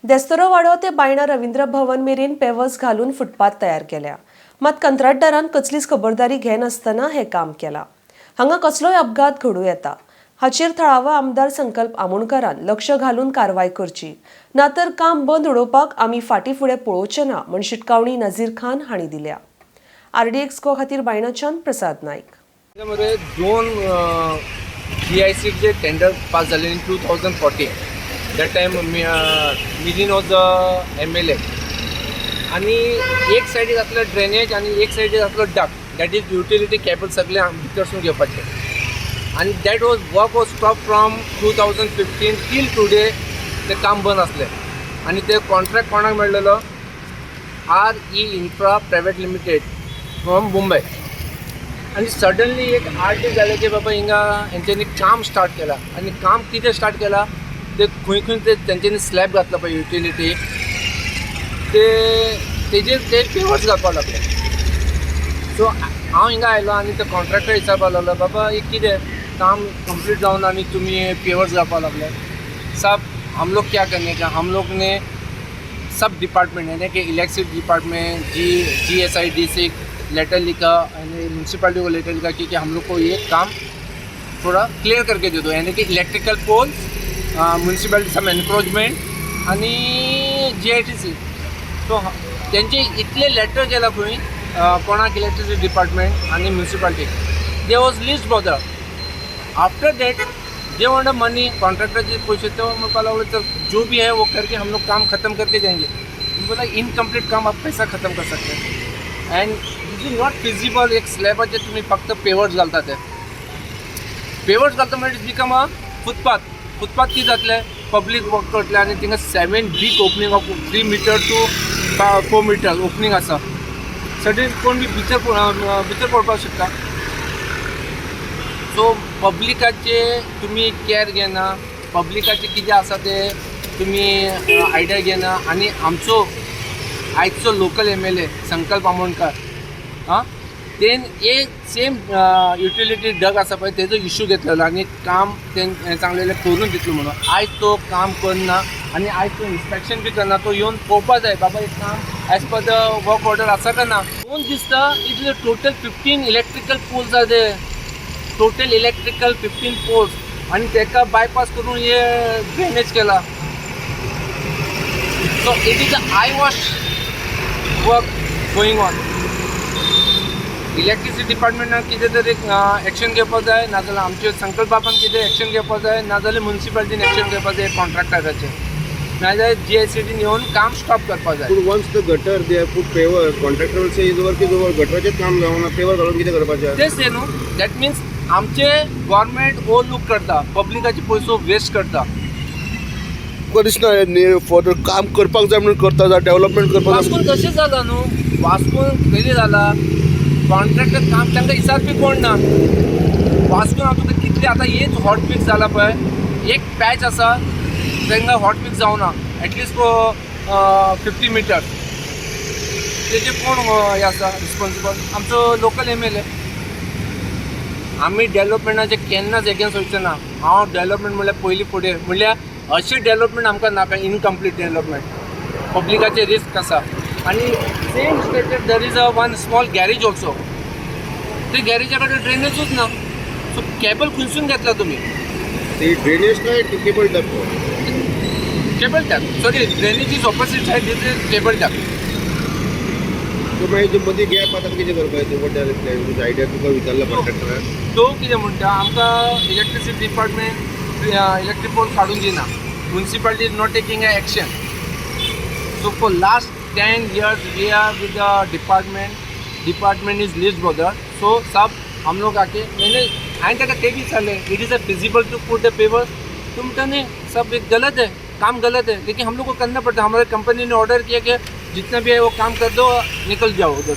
देस्तरोवाडो ते बायणा रवींद्र भवन मेरेन पेवर्स घालून फुटपाथ तयार केल्या. मात कंत्राटदारान कसलीच खबरदारी घेनासतना हें काम केलां. हांगा कसलोय अपघात घडूं येता. हाचेर थळावो आमदार संकल्प आमोणकारान लक्ष घालून कारवाय करची, नातर काम बंद उडोवपाक आमी फाटीं फुडें पळोवचे ना म्हूण शिटकावणी नझीर खान हांणी दिल्या. आरडीएक्स गो खातीर बायणाच्यान प्रसाद नायक. मध्ये दोन जीआयसीचे टेंडर पास झाले in 2014. That time Milind was MLA. आणि एक सायडीक आसलो ड्रेनेज आनी एक सायडीक आसलो duct, that is utility cable सगळे भितरसून घेवपाचे. आनी that was work was stop from 2015 till today. ते काम बंद आसलें आनी ते कॉन्ट्रॅक्ट कोणाक मेळ्ळेलो? R E infra private limited from Mumbai. आनी सडनली एक 8 दीस जाले की बाबा हिंगा हेंच्यांनी काम स्टार्ट केलां. आनी काम कितें स्टार्ट केलां, ते खंय खंय ते तेंच्यांनी स्लॅब घातला पळय युटिलिटी, ते तेजेर ते पेवर्स घालपाक लागले. सो हांव हिंगा आयलो आनी ते कॉन्ट्रॅक्टर विचारपाक लागलो, बाबा, एक कितें काम कंप्लीट जावन आनी तुमी पेवर्स घालपाक लागले? साहब, हम लोग क्या करने का? हम लोग ने सब डिपार्टमेंट, यानी कि इलेक्ट्रिसिटी डिपार्टमेंट, जी जीएसआईडीसी लेटर लिखा, यानी म्यूनसिपालिटी को लेटर लिखा कि हम लोग को ये काम थोड़ा क्लियर करके दे दो, यानी कि इलेक्ट्रिकल पोल्स, म्युनिसिपालिटी सम एनक्रोचमेंट आणि जीआयडीसी. सो तेंचे इतले लेटर गेला खंय कोणाक, इलेक्ट्रिसिटी डिपार्टमेंट आनी municipality, they was least bother. After that they want money. Contractor पयशे तो म्हणपाक लागलो, तर जो भी है वो करके हम लोग काम खत्म करके जाएंगे. बोला, इनकम्प्लीट काम आप कैसा खत्म कर सकते हैं? And this is not feasible. एक स्लॅबाचे तुम्ही फक्त पेवर्स घालता, ते पेवर्स घालता म्हणजे it's become a footpath. Footpath कितें जातलें? पब्लीक वॉक करतले. आनी थिंगा seven big opening of 3 meter to 4 meter opening आसा. सडन कोण बी भितर भितर पडपाक शकता. सो पब्लिकाचे तुमी केअर घेना, पब्लिकाचे कितें आसा ते तुमी आयडिया घेना. आनी आमचो आयचो लोकल एमएलए संकल्प आमोणकर, आं, तेन एक सेम युटिलिटी डक आसा पळय, तेजो इशू घेतलेलो आनी काम तेन सांगलेलें करून दितलो म्हणून. आयज तो काम करना आनी आयज तो इन्स्पेक्शन बी करना. तो येवन पळोवपा जाय, बाबा, हे काम as per the work order आसा काय ना. पळोवन दिसता, it is total 15 electrical poles आसा ते, टोटल इलेक्ट्रिकल 15 पोल्स आनी तेका बायपास करून हे ड्रेनेज केला. So it is a eye wash work going on. Electricity डिपार्टमेंटान कितें तरी एक्शन घेवपाक जाय, नाजाल्यार आमचे संकल्प बाबान कितें एक्शन घेवपाक जाय, नाजाल्यार म्युनिसिपालिटीन एक्शन घेवपाक जाय कॉन्ट्रॅक्टराचेर, नाजाल्यार जीआयसीडीन येवन काम स्टॉप करपाक जाय. पूण once the gutter they have put paver, contractor will say his work is over. गटराचेच काम जावना, पेवर घालून कितें करपाचें? तेच ते न्हू, that means आमचे गव्हर्मेंट ओवरलूक करता, पब्लिकाचे पयसो वेस्ट करता. तुका दिसना फर्दर काम करपाक जाय म्हणून करता जाय, डेव्हलपमेंट करपाक जाय? वास्कोन तशें जाला न्हू. वास्कोन कशें जाला, कॉन्ट्रॅक्टर काम तांकां विचारपी कोण ना. वास्कोन हांव तुका कितले आतां हेच हॉट मिक्स जाला पळय, एक पॅच आसा तांकां हॉट मिक्स जावना, एटलिस्ट 50 मिटर. तेजे कोण हे आसा रिस्पॉन्सिबल? आमचो लोकल एमएलए. आमी डेव्हलपमेंटाचे केन्नाच एगेन्स्ट वयचे ना. हांव डेव्हलपमेंट म्हणल्यार पयलीं फुडें, म्हणल्यार अशें डेव्हलपमेंट आमकां नाका, इनकम्प्लीट डेव्हलपमेंट, पब्लिकाचे रिस्क आसा. आनी same stated there is a one small garage also. ते गॅरेजा कडेन ड्रेनेजूच ना. सो केबल खंयसून घेतला तुमी? ते ड्रेनेज काय cable duct? Cable duct, sorry, drainage is opposite side. This is cable duct. So मागीर जे मदीं गॅप आतां कितें करपाचें? What are plan, idea तुका विचारला कॉन्ट्रॅक्टरान? तो कितें म्हणटा, आमकां इलेक्ट्रिसिटी डिपार्टमेंट इलेक्ट्रीक पोल काडून दिना, municipality is not taking a action. So for last 10 years we are with the department. Department is least bother. So सब हम लोग आके मैंने हांवें ताका ते विचारलें, it is a feasible to put the paver? तो म्हणटा, नहीं सब, एक गलत है, काम गलत है, लेकिन हम लोग को करना पड़ता है. हमारे कंपनी ने ऑर्डर किया कि जितना भी है वो काम कर दो, निकल जाओ उधर.